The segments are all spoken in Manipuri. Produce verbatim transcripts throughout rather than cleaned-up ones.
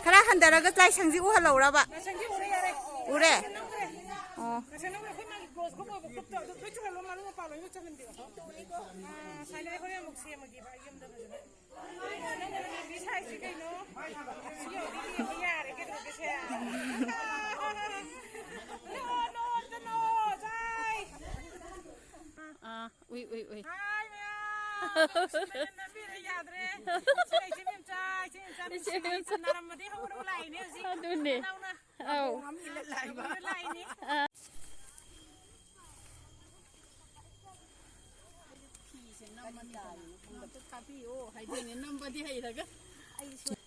ꯈꯔ ꯍꯟꯊꯔꯒ ꯂꯥꯏꯁꯪꯁꯤ ꯎꯍꯜꯂꯧꯔꯕ? ꯂꯥꯏꯁꯪꯁꯤ ꯎꯔꯦ, ꯌꯥꯔꯦ꯫ ꯎꯔꯦ? ꯂꯥꯏꯁꯪ ꯎꯔꯦ꯫ ꯑꯣ꯫ ꯂꯥꯏꯁꯪ ꯎꯔꯦ꯫ ꯑꯩꯈꯣꯏ ꯃꯥꯒꯤ ꯒ꯭ꯂꯣꯁꯀꯨꯝꯕ ꯑꯣꯏꯕ ꯀꯨꯞꯇꯣ ꯑꯗꯨ ꯂꯣꯏ ꯆꯨꯍꯜꯂꯣ, ꯃꯔꯨꯞ ꯃꯄꯥꯡ ꯂꯣꯏꯅ ꯆꯪꯍꯟꯕꯤꯔꯣ꯫ ꯑꯥ, ꯁꯥꯏꯅ ꯍꯣꯔꯦꯟ ꯑꯃꯨꯛ ꯁꯦꯝꯃꯒꯦꯕ ꯑꯩ ꯌꯨꯝꯗ ꯐꯖꯅ꯫ ꯅꯪ ꯅꯪ ꯁꯥꯏꯁꯤ ꯀꯩꯅꯣ? ꯁꯤ ꯌꯧꯔꯗꯤ ꯌꯦꯡꯕ ꯌꯥꯔꯦ ꯀꯩꯗꯧꯔꯒꯦꯁꯦ? ꯅꯣ, ꯅꯣ, ꯑꯝꯇ ꯅꯣ, ꯁꯥꯏ꯫ ꯑꯥ, ꯎꯏ, ꯎꯏ, ꯎꯏ꯫ ꯍꯥꯏ ꯃꯌꯥꯝ! ꯅꯝꯕꯤꯔ ꯌꯥꯗ꯭ꯔꯦ꯫ ꯏꯆꯦ, ꯏꯆꯦ ꯃꯦꯝꯆꯥ, ꯏꯆꯦ ꯃꯦꯝꯆꯥ, ꯏꯆꯦ ꯃꯦꯝꯆꯥ꯫ ꯅꯥꯔꯝꯕꯗꯤ ꯍꯧꯒꯠꯂꯒ ꯂꯥꯛꯏꯅꯦ ꯍꯧꯖꯤꯛ꯫ ꯑꯗꯨꯅꯦ꯫ ꯅꯅꯥꯎꯅ ꯑꯧ꯫ ꯍꯧꯒꯠꯂꯒ ꯂꯥꯛꯏꯅꯦ꯫ ꯑꯥ꯫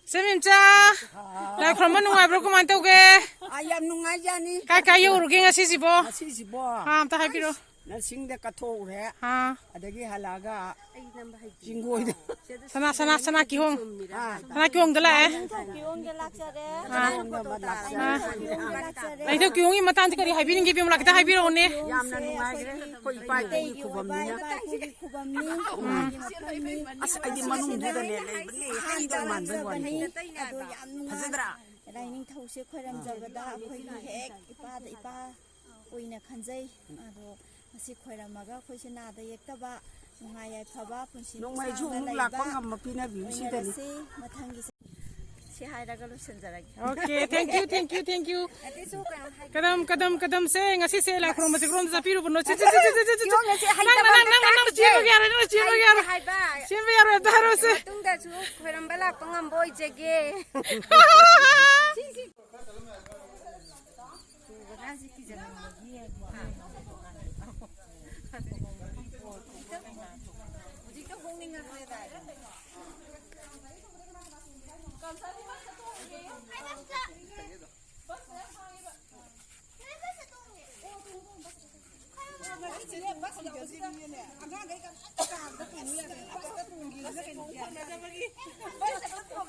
ꯏꯆꯦ ꯃꯦꯝꯆꯥ, ꯂꯥꯏ ꯈꯨꯔꯨꯝꯕ ꯅꯨꯡꯉꯥꯏꯕ꯭ꯔꯣ? ꯀꯃꯥꯏꯅ ꯇꯧꯒꯦ? ꯑꯥ, ꯌꯥꯝ ꯅꯨꯡꯉꯥꯏꯖꯥꯅꯤ꯫ ꯀꯥꯏ ꯀꯥꯏ ꯌꯧꯔꯨꯒꯦ ꯉꯁꯤꯁꯤꯕꯣ? ꯉꯁꯤꯁꯤꯕꯣ? ꯑꯥ, ꯑꯝꯇ ꯍꯥꯏꯕꯤꯔꯣ꯫ ꯅꯔꯁꯤꯡꯗ ꯀꯠꯊꯣꯛꯎꯔꯦ꯫ ꯑꯥ꯫ ꯑꯗꯒꯤ ꯍꯜꯂꯛꯑꯒ ꯆꯤꯡꯒꯣꯏꯗ꯫ ꯁꯅꯥ, ꯁꯅꯥ, ꯁꯅꯥ ꯀꯤꯍꯣꯝ꯫ ꯑꯥ꯫ ꯁꯅꯥ ꯀꯤꯍꯣꯝꯗ ꯂꯥꯛꯑꯦ꯫ ꯅꯤꯡꯊꯧ ꯀꯤꯍꯣꯝꯗ ꯂꯥꯛꯆꯔꯦ꯫ ꯑꯥ꯫ ꯀꯤꯍꯣꯝꯗ ꯑꯃ ꯂꯥꯛꯆꯔꯦ꯫ ꯑꯥ꯫ ꯀꯤꯍꯣꯝꯗ ꯂꯥꯛꯆꯔꯦ꯫ ꯅꯤꯡꯊꯧ ꯀꯤꯍꯣꯝꯒꯤ ꯃꯇꯥꯡꯗ ꯀꯔꯤ ꯍꯥꯏꯕꯤꯅꯤꯡꯒꯦ, ꯏꯕꯦꯝꯃ? ꯈꯤꯇ ꯍꯥꯏꯕꯤꯔꯛꯎꯅꯦ꯫ ꯌꯥꯝꯅ ꯅꯨꯡꯉꯥꯏꯈ꯭ꯔꯦ꯫ ꯑꯩꯈꯣꯏ ꯏꯄꯥ ꯏꯄꯨꯒꯤ ꯃꯩꯇꯩꯒꯤ ꯑꯣꯏꯕ ꯈꯨꯕꯝꯅꯤꯅ꯫ ꯏꯄꯥ ꯏꯄꯨꯒꯤ ꯈꯨꯕꯝꯅꯤ꯫ ꯎꯝ꯫ ꯃꯥꯒꯤ ꯃꯐꯝꯅꯤ꯫ ꯑꯁ, ꯑꯩꯗꯤ ꯃꯅꯨꯡꯗꯨꯗꯅꯦ ꯂꯩꯕꯅꯦ, ꯑꯍꯟꯗꯣ ꯃꯥꯟꯕꯩ ꯋꯥꯅꯤ꯫ ꯑꯗꯣ ꯌꯥꯝ ꯅꯨꯡꯉꯥꯏ꯫ ꯐꯖꯗ꯭ꯔꯥ? ꯂꯥꯏꯅꯤꯡꯊꯧꯁꯦ ꯈꯣꯏꯔꯝꯖꯕꯗ ꯑꯩꯈꯣꯏꯒꯤ ꯍꯦꯛ ꯏꯄꯥꯗ ꯏꯄꯥ ꯑꯣꯏꯅ ꯈꯟꯖꯩ꯫ ꯑꯗꯣ ꯃꯁꯤ ꯈꯣꯏꯔꯝꯃꯒ ꯑꯩꯈꯣꯏꯁꯦ ꯅꯥꯗ ꯌꯦꯛꯇꯕ, ꯅꯨꯡꯉꯥꯏ ꯌꯥꯏꯐꯕ ꯄꯨꯟꯁꯤ ꯅꯣꯡꯃꯩꯁꯨ ꯅꯨꯡꯁꯥꯡꯅ ꯑꯃꯨꯛ ꯂꯥꯛꯄ ꯂꯩꯕ ꯉꯝꯕ ꯄꯤꯅꯕꯤꯌꯨ ꯁꯤꯗꯅꯤ꯫ ꯑꯣꯏꯅꯔꯁꯤ꯫ ꯃꯊꯪꯒꯤꯁꯦ ꯁꯤ ꯍꯥꯏꯔꯒ ꯂꯣꯏꯁꯤꯟꯖꯔꯒꯦ꯫ Okay, thank you, thank you, thank you꯫ ꯑꯇꯩꯁꯨ ꯀꯩꯅꯣ ꯍꯥꯏ-, ꯀꯗꯝ, ꯀꯗꯝ, ꯀꯗꯝꯁꯦ ꯉꯁꯤꯁꯦ ꯂꯥꯏ ꯈꯨꯔꯨꯝꯕꯁꯦ ꯀꯔꯣꯝꯗ ꯆꯠꯄꯤꯔꯨꯕꯅꯣ? ꯁꯦ, ꯁꯦ, ꯁꯦ꯫ ꯀꯤꯍꯣꯝꯁꯦ ꯅꯪ, ꯅꯪ, ꯍꯩꯇꯕ ꯅꯪ, ꯅꯪ, ꯅꯪ, ꯅꯪ ꯆꯦꯟꯕꯒ ꯌꯥꯔꯣꯏ, ꯅꯪ ꯆꯦꯟꯕꯒ ꯍꯩꯇꯦ ꯌꯥꯔꯣꯏ꯫ ꯍꯥꯏꯕ꯫ ꯆꯦꯟꯕ ꯌꯥꯔꯣꯏ, ꯑꯝꯇ ꯍꯥꯏꯔꯛꯑꯣꯁꯦ꯫ ꯃꯇꯨꯡꯗꯁꯨ ꯈꯣꯏꯔꯝꯕ ꯂꯥꯛꯄ ꯉꯝꯕ ꯑꯣꯏꯖꯒꯦ꯫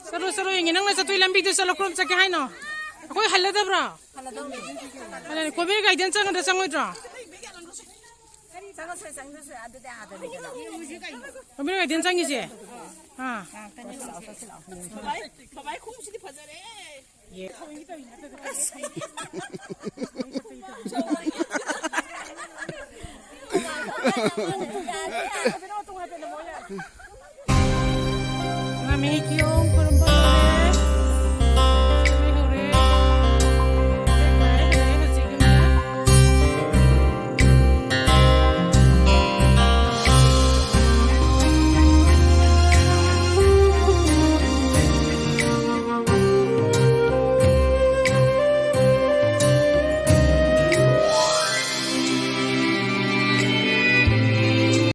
ꯆꯠꯂꯣ, ꯆꯠꯂꯣ, ꯌꯦꯡꯒꯦ꯫ ꯅꯪꯅ ꯆꯠꯇꯣꯏ ꯂꯝꯕꯤꯗꯨ ꯆꯠꯂꯣ, ꯀꯔꯣꯝ ꯆꯠꯀꯦ ꯍꯥꯏꯅꯣ? ꯑꯩꯈꯣꯏ ꯍꯜꯂꯗꯕ꯭ꯔꯣ? ꯑꯗꯨꯅꯦ, ꯀꯣꯕꯦꯔ ꯒꯥꯔꯗꯦꯟ ꯆꯪꯒꯗ꯭ꯔꯥ, ꯆꯪꯉꯣꯏꯗ꯭ꯔꯣ? ꯀꯝꯄ꯭ꯌꯨꯇꯔ ꯒꯥꯔꯗꯦꯟ ꯆꯪꯉꯤꯁꯦ? ꯑꯥ꯫ ꯕꯕꯥꯏ, ꯕꯕꯥꯏ ꯈꯣꯡꯁꯤꯗꯤ ꯐꯖꯔꯦ꯫ ꯌꯦ꯫